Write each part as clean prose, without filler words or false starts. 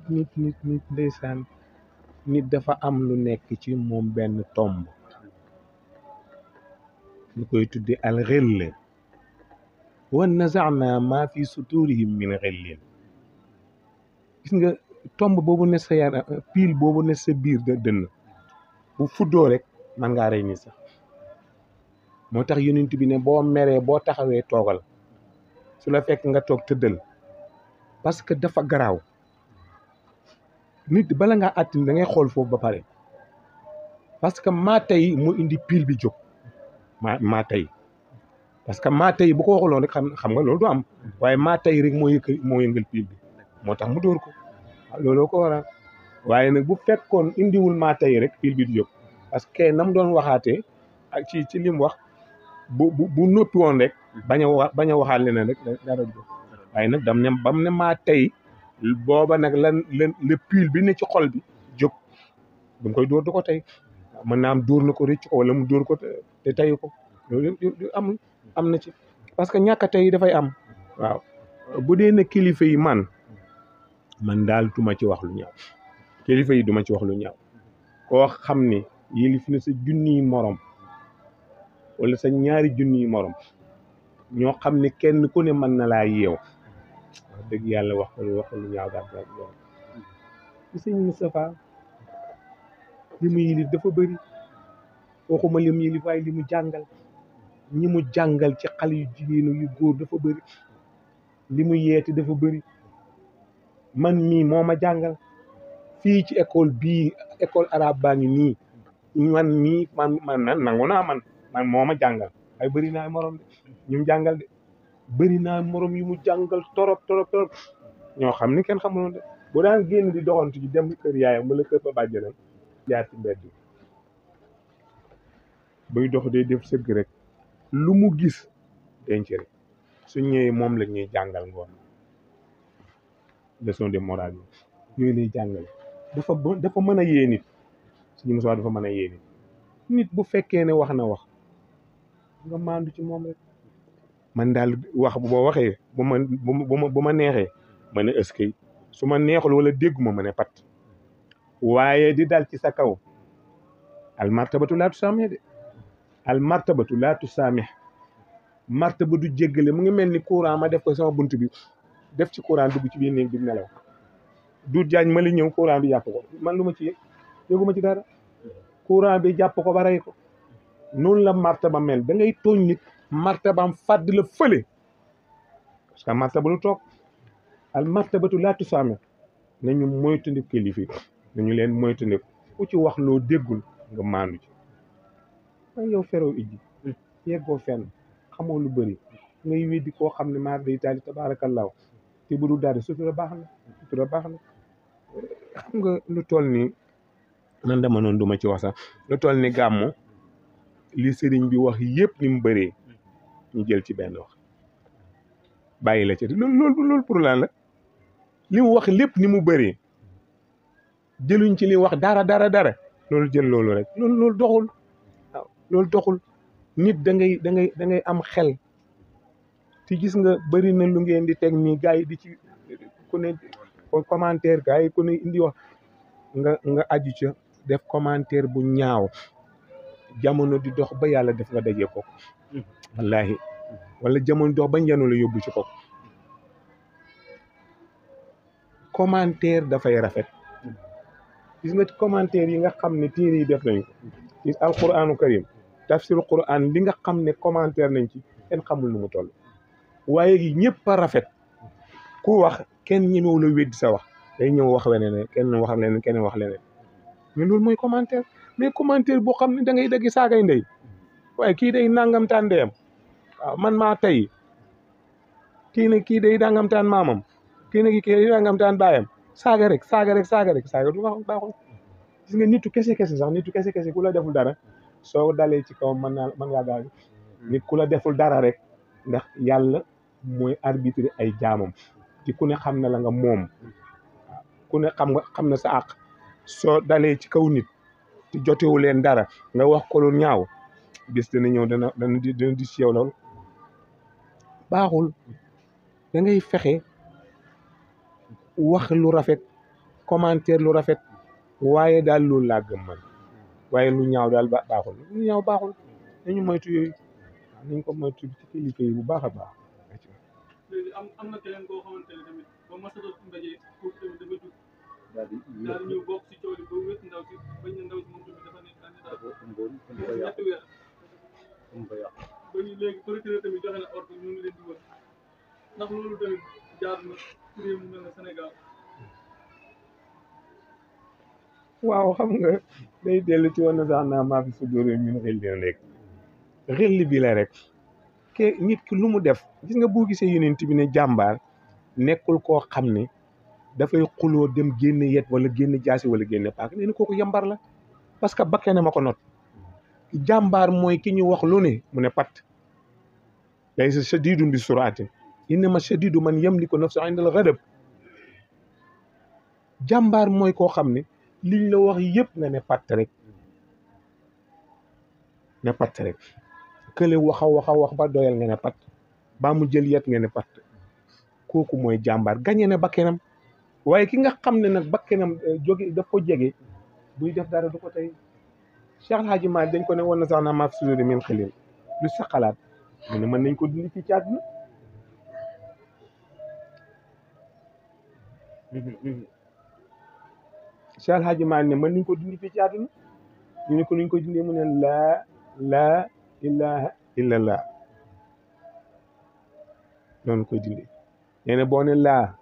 nit ndeysaan nit dafa am lu nekk ci moom benn tomb ñu koy tudde al xill wan nazana ma fi suturihim min xillin gis nga tomb boobu ne sa yar piil boobu ne sa biir dënn bu fuddoo rek man ngaa rey ni sax moo tax yonent bi ne boo meree boo taxawee toogal su la fekk nga toog tëddal parce que dafa garaaw nit bala ngaa àttini da ngay xool foofu ba pare parce que maa tey mu indi piil bi jóg maa tey parce que maa tey bu ko waxuloon rek xam nga loolu du am waaye maa tey rek moo yëngal piil bi moo tax mu dóor ko looloo ko waral waaye nag bu fekkoon indiwul maa tey rek piil bi du jóg parce que nam doon waxaatee ak ci li mu wax bu noppi woon rek bañ a waxaat leneen rek dara du jóg waaye nag bam ne maa tey booba nag le piil bi ne ci xol bi jóg bu koy dóor du ko tey mën naa am dóor na ko rëcc ko wala mu dóor ko te tayu ko loolu am na ci parce que ñàkk a tey dafay am waaw bu dee ne kilifa yi man daal duma ci wax lu ñaaw kilifa yi duma ci wax lu ñaaw koo xam ne yilif na sa junniy morom wala sa ñaari junniy morom ñoo xam ne kenn ku ne mën na laa yeew wax dëgg yàlla wax lu ñaaw daal lool ci sëñ Moustapha li mu yilif dafa bëri waxuma li mu yilif waaye li mu jàngal ñi mu jàngal ci xale yu jigéenu yu góor dafa bëri li mu yeeti dafa bëri man mii moo ma jàngal fii ci école arabe baa ngi nii man mii man nangu naa man moo ma jàngal ay bëri naa morom de ñu jàngal de bëri naa morom yu mu jàngal torop ñoo xam ni kenn xamuloon de bu daan génn di doxantu ci dem kër yaayam wala kër ba bàjjanam jaar ci mbedd buy dox day def sëgg rek lu mu gis denc rek su ñëwee moom la ñuy jàngal ngoon leçon de morale yi ñooy lay jàngale dafa mën a yee nit suñu Musaa dafa mën a yee nit bu fekkee ne wax na wax nga maandu ci moom rek man daal wax boo waxee bu ma neexee ma ne ëskay su ma neexul wala dégguma ma ne pat waaye di dal ci sa kaw al martabatu laa tusaamih de al martabatu laa tusaamih martaba du jéggale mu ngi mel ni courant ma def ko sama bunt bi def ci courant dugg ci biir néeg bi nelaw du jaañ ma li ñëw courant bi jàpp ko man lu ma ci yëguma ci dara courant bi jàpp ko ba rey ko noonu la martaba mel da ngay tooñ nit martabaam fàdd la fële parce que martaba lu toog al martabatu laa tusaamih nañu moytandiku kilifa nañu leen moytandiku ku ci wax loo déggul nga maandu ci waaye yow feroo ijji yeggoo fenn xamoo lu bëri ngay weddi koo xam ne maar day taali tabaarakallaahu te bu dul dara sutura baax na xam nga lu toll ni man dama noonu duma ci wax sax lu toll ni gàmmu li sëriñ bi wax yëpp ni mu bëree ñu jël ci benn wax bàyyi la ci loolu pour lan la li mu wax lépp ni mu bëree jëluñ ci li wax dara loolu jël loolu rek loolu doxul waaw loolu doxul nit da ngay am xel te gis nga bëri na lu ngeen di teg nii gars yi di ci ku ne commentaire gars yi ku ne indi wax nga aju ca def commentaire bu ñaaw jamono di dox ba yàlla def nga daje ko wallahi wala jamono dox ba njanu la yóbbu ci ko commentaire dafay rafet gis nga commentaire yi nga xam ne téere yi def nañ ko ci alquranu karim tafsiru quran li nga xam ne commentaire nañ ci kenn xamul nu mu toll waaye gi ñëpp a rafet ku wax kenn ñemewu la weddi sa wax day ñëw wax leneen kenn wax leneen kenn wax leneen mais loolu mooy commentaire mais commentaire boo xam ne da ngay dëgg saagay ndey waaye kii day nangamtaan ndeyam waaw man maa tey kii day nangamtaan maamam kii day nangamtaan baayam saaga rek du baaxul gis nga nitu kese sax ku la deful dara soo dalee ci kaw mën ngaa gaañ nit ku la deful dara rek ndax yàlla mooy arbitre ay jaamam ci ku ne xam na la nga moom ku ne xam na sa àq soo dalee ci kaw nit te jotewu leen dara nga wax ko lu ñaaw bis dana ñëw dana di si yow lool baaxul da ngay fexe wax lu rafet commentaire lu rafet waaye daal loolu laa gëm man waaye lu ñaaw daal baaxul lu ñaaw baaxul nañu moytu yooyu nañ ko moytu ci kilifa yi bu baax a baax. léegi am na keneen koo xamante ne tamit ba masatal ndaje pour tamit dafa jug daal di ñëw bokk si coow li ba wét ndaw si bañ na ndaw si moom tamit dafa nekk candidat ñetti weer ba ñu léegi procureur tamit joxe na ordre ñu ngi leen di wër ndax loolu tamit jaar na ci réew mu mel ne Sénégal. waaw xam nga day dellu ci woon na sax naa maa fi sudóore min xel dina rek xel bi la rek ke nit ki lu mu def gis nga boo gisee yonent bi ne jàmbaar nekkul koo xam ne dafay xuloo dem génne yet wala génne jaasi wala génne paak nee na kooku yambar la parce que bakkene ma ko not jàmbaar mooy ki ñu wax lu ne mu ne pat laysa shadidun bi suraatin innama shadidu man yamliku nafsahu indal ghadab jàmbaar mooy koo xam ne liñ la wax yëpp nga ne patt rek kële wax ba doyal nga ne patt baa mu jël yet nga ne patt kooku mooy jàmbaar gañe na bakkenam waaye ki nga xam ne nag bakkenam jóge daf ko jege buy def dara du ko tey Cheikh El Hadji Malick dañ ko ne woon na sax naa maa fi sudóori min xilin lu sa xalaat mu ne mën nañ ko dindi fii ci àdduna Cheikh El Hadji Malick ne mën nañ ko dindi fii ci àdduna ñu ne ko nuñ ko dindee mu ne laa ilaha illallah noonu koy dindee nee na boo ne laa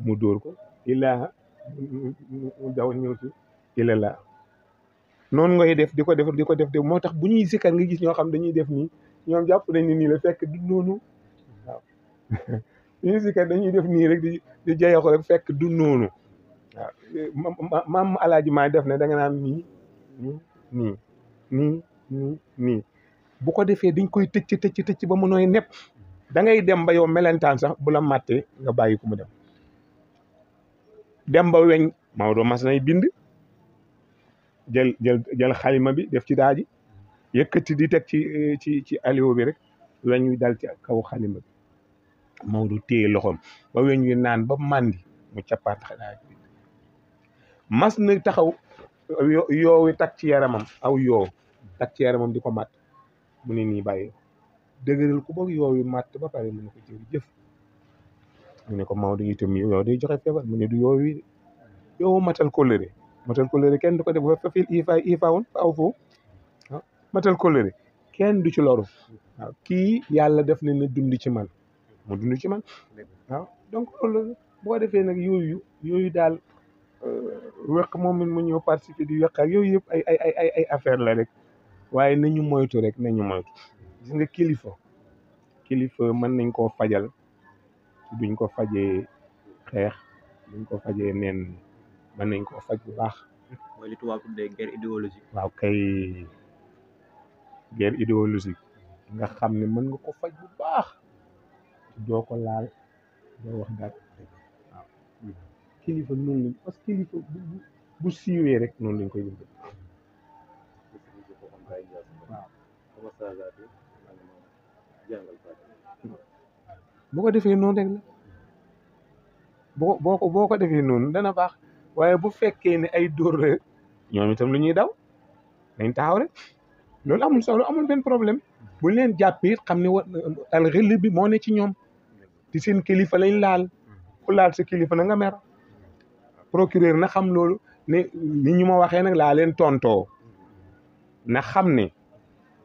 mu dóor ko ilaha mu daw ñëw ci illallah noonu ngay def di ko def moo tax bu ñuy sikkar nga gis ñoo xam dañuy def nii ñoom jàpp nañ ni nii la fekk du noonu waaw ñuy sikkar dañuy def nii rek di jayaxo rek fekk du noonu waaw maam alaaji maa def ne da nga naan nii bu ko defee dañ koy tëcc ba mu nooy nepp da ngay dem ba yow melentaan sax bu la màttee nga bàyyi ko mu dem ba weñ Maodo mas nay bind jël xalima bi def ci daaji yëkkati di teg ci aliwo bi rek weñ wi dal ci kaw xalima bi Maodo téye loxoom ba weñ wi naan ba màndi mu cappaat xadaaj bi mas na taxaw yoowi tak ci yaramam aw yoo tak ci yaramam di ko màtt mu ne nii bàyyi dëgëral ko boog yooyu màtt ba pare mu ne ko jëf mu ne ko Maodo itam yow day joxe feebar mu ne du yooyu yow matal kóllëre kenn du ko def fa fil ifa woon fa aw foofu waaw matal kóllëre kenn du ci loru waaw kii yàlla def ne na dund ci man mu dund ci man waaw donc loolu boo defee nag yooyu daal wéq moom mu ñëw participer di wéq ak yooyu yëpp ay affaire la rek waaye nañu moytu gis nga kilifa mën nañ koo fajal duñ ko fajee xeex duñ ko fajee nen mën nañ koo faj bu baax. mooy li tubaab tuddee guerre idéologique. waaw kay guerre idéologique nga xam ne mën nga ko faj bu baax doo ko laal doo wax dara waaw kilifa noonu lañ parce que kilifa bu siiwee rek noonu lañ koy dundee bu ko defee noonu rek la boo ko defee noonu dana baax waaye bu fekkee ne ay dóor la ñoom itam lu ñuy daw dañ taxaw rek loolu amul solo amul benn problème bu leen jàppee xam ne al xel bi moo ne ci ñoom ci seen kilifa lañ laal ku laal sa kilifa na nga mer procureur na xam loolu ne ni ñu ma waxee nag laa leen tontoo na xam ne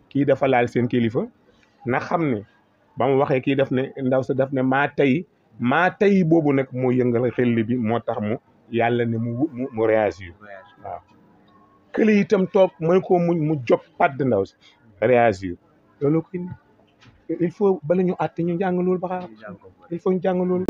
kii dafa laal seen kilifa na xam ne ba mu waxee kii def ne ndaw sa def ne maa tey boobu nag moo yëngal xel bi moo tax mu yàlla ne mu réagir waaw kële itam toog mën ko mu jóg padd ndaw si réagir loolu koy il faut bala ñu àtte ñu jàng loolu ba xam il faut ñu jàng loolu